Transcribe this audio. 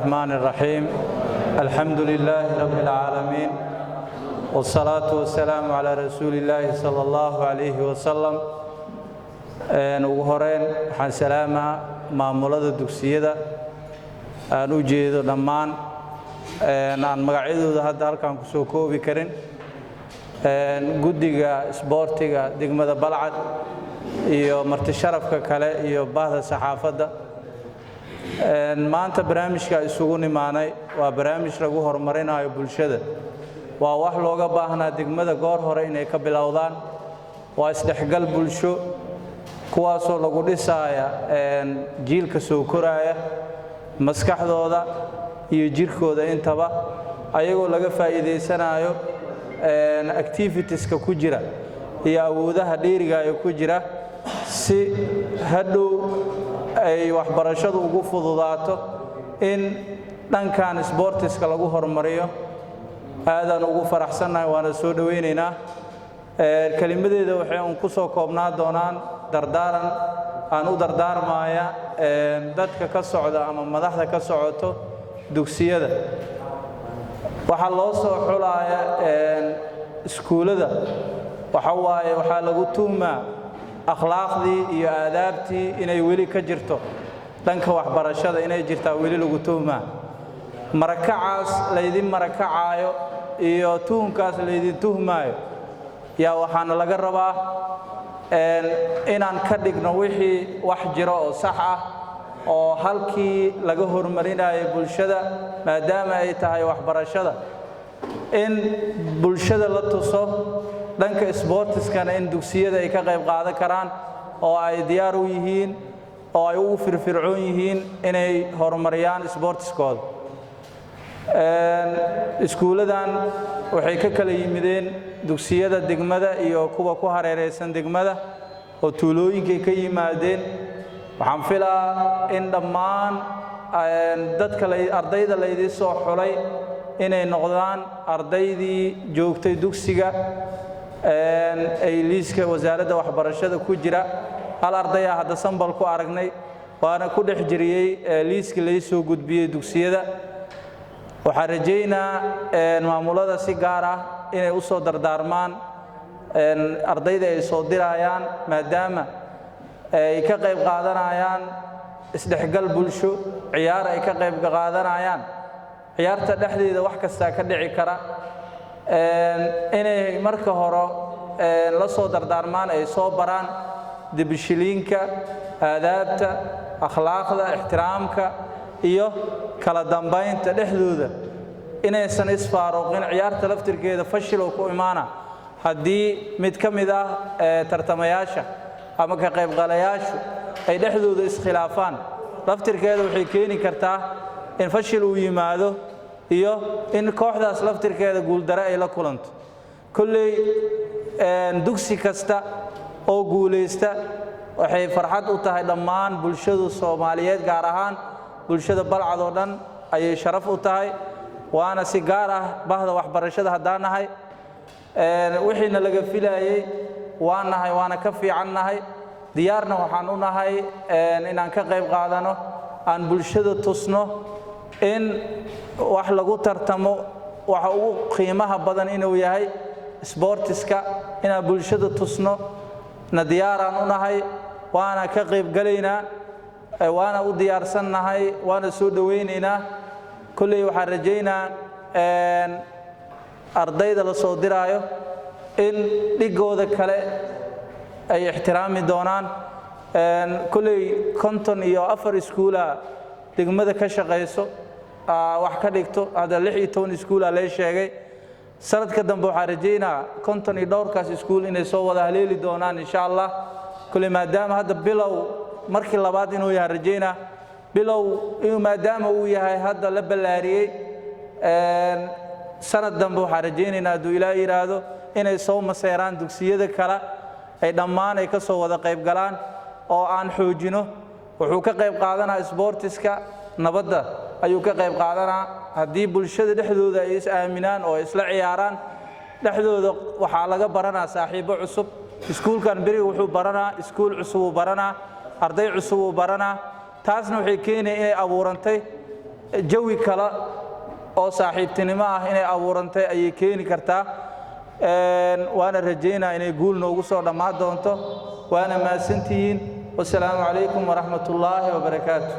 الرحمن الرحيم، الحمد لله رب العالمين، والصلاة والسلام على رسول الله صلى الله عليه وسلم. Ugu horeyn waxaan salaamaa maamulada dugsiyada aan u jeedo dhammaan, aan magacyadooda hadda halkaan ku soo koobi karin, guddiga isboortiga degmada Balcad iyo marti sharafka kale iyo bahda saxaafadda. Maanta barnaamijka isugu nimaanay waa barnaamij lagu horumarinayo bulshada. Waa wax looga baahnaa degmada goor hore inay ka bilowdaan. Waa isdhexgal bulsho, kuwaasoo lagu dhisaaya jiilka soo koraaya maskaxdooda iyo jirkooda intaba, ayagoo laga faa'iidaysanayo activitieska ku jira iyo awoodaha dheeriga ee ku jira, si hadhow ay waxbarashadu ugu fududaato in dhankan sboortiska lagu horumariyo. Aadaan ugu faraxsannahay, waana soo dhowaynaynaa. Kelimadeeda waxay un ku soo koobnaa doonaan dardaaran aan u dardaarmaya dadka ka socda ama madaxda ka socoto dugsiyada. Waxaa loo soo xulaaya iskuullada waxa waaye, waxaa lagu tuhmaa akhlaaqdii iyo aadaabtii inay weli ka jirto dhanka waxbarashada, inay jirtaa weli lagu tuhmaa. Marakacaas laydin marakacaayo iyo tuhunkaas laydin tuhmaayo yaa waxaana laga rabaa inaan ka dhigno wixii wax jiro oo sax ah, oo halkii laga horumarinayo bulshada, maadaama ay tahay waxbarashada in bulshada la tuso dhanka sboortiskana in dugsiyada ay ka qayb qaadan karaan oo ay diyaar u yihiin oo ay ugu firfircoon yihiin inay horumariyaan sboortiskooda. Iskuulladan waxay ka kala yimideen dugsiyada degmada iyo kuwa ku hareeraysan degmada oo tuulooyinkay ka yimaadeen. Waxaan filaa in dhammaan dadka ardayda laydii soo xulay inay noqdaan ardaydii joogtay dugsiga ay liiska Wasaaradda Waxbarashada ku jira. Hal ardaya hadda sample ku aragnay, waana ku dhex jiriyey liiskii lai soo gudbiyey dugsiyada. Waxaan rajaynaa maamulada si gaar ah inay u soo dardaarmaan ardayda ay soo dirayaan, maadaama ay ka qayb qaadanayaan isdhexgal bulsho, ciyaar ay ka qayb qaadanayaan. Ciyaarta dhexdeeda wax kastaa ka dhici kara. Inay marka hore la soo dardaarmaan, ay soo baraan dibishiliinka, aadaabta, akhlaaqda, ixtiraamka iyo kala dambaynta dhexdooda, inaysan isfaaruqin. Ciyaarta laftirkeeda fashil oo ku imaana haddii mid ka mid ah tartamayaasha ama ka qaybgalayaashu ay dhexdooda iskhilaafaan. Laftirkeeda waxay keeni kartaa in fashil uu yimaado iyo in kooxdaas laftirkeeda guuldare ay la kulanto. Kolley dugsi kasta oo guulaysta waxay farxad u tahay dhammaan bulshadu Soomaaliyeed, gaar ahaan bulshada Balcad oo dhan ayay sharaf u tahay, waana si gaar ah bahda waxbarashada haddaan nahay. Wixiina laga filayey waa nahay, waana ka fiican nahay. Diyaarna waxaan u nahay inaan ka qayb qaadano, aan bulshada tusno in wax lagu tartamo waxa ugu qiimaha badan inuu yahay sboortiska. Inaan bulshada tusno na diyaaraan u nahay, waana ka qaybgalaynaa, waana u diyaarsannahay, waana soo dhowaynaynaa. Kolley waxaan rajaynaa ardayda la soo diraayo in dhigooda kale ay ixtiraami doonaan. Kolley 54 iskuula degmada ka shaqayso, wax ka dhigto. Hadda 16 iskuula lee sheegay. Sanadka dambe waxaan rajaynaa konton iyo dhowrkaas iskuul inay soo wada haleeli doonaan, insha Allah. Kolley maadaama hadda bilow markii labaad inuu yahay rajaynaa, bilow inuu maadaama uu yahay hadda la ballaariyey, sanad dambe waxaan rajaynaynaa, hadduu Ilaah yidhaahdo, inay soo maseeraan dugsiyada kale, ay dhammaan ay ka soo wada qayb galaan oo aan xoojino. Wuxuu ka qayb qaadanaa sboortiska, nabadda ayuu ka qayb qaadanaa. Haddii bulshada dhexdooda ay is aaminaan oo isla ciyaaraan dhexdooda, waxaa laga baranaa saaxiibo cusub. Iskuulkan beriga wuxuu baranaa iskuul cusub uu baranaa, arday cusub uu baranaa. Taasna waxay keenaya inay abuurantay Jawi kale oo saaxiibtinimo ah inay abuurantay ayay keeni kartaa, waana rajaynaa inay guul noogu soo dhammaan doonto. Waana mahadsantihiin. Wasalaamu calaykum waraxmat ullaahi wabarakaatu.